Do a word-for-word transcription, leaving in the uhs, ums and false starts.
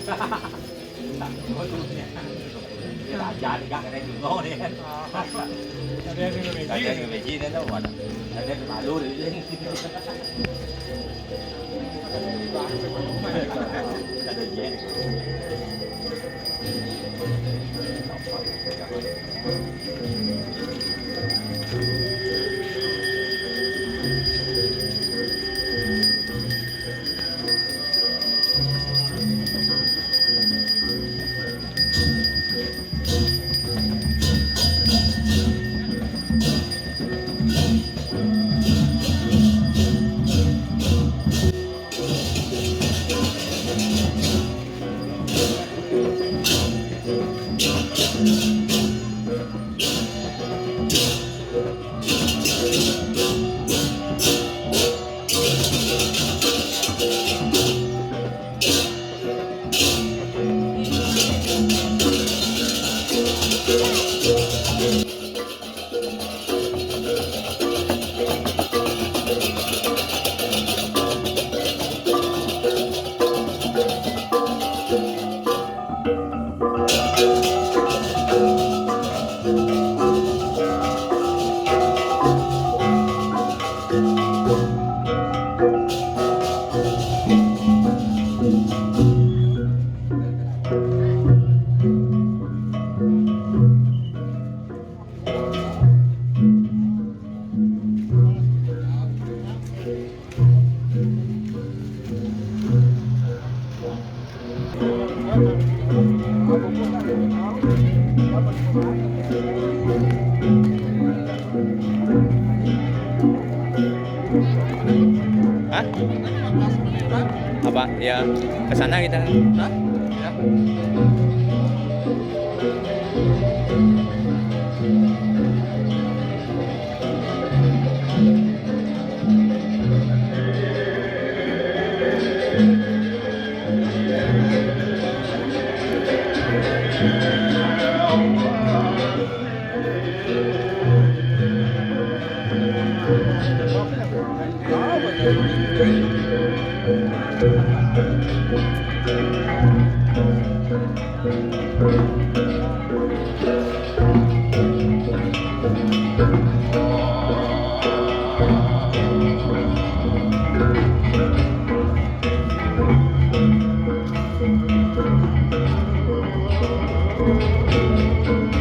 Dia tak ajar dia kat kedai tengok dia. Ada yang kena meji. Ada yang kena meji dia tahu ada. Ada yang kena malu dia. Ada je. Hah? Apa? Ya, ke sana kita. Hah? Ya.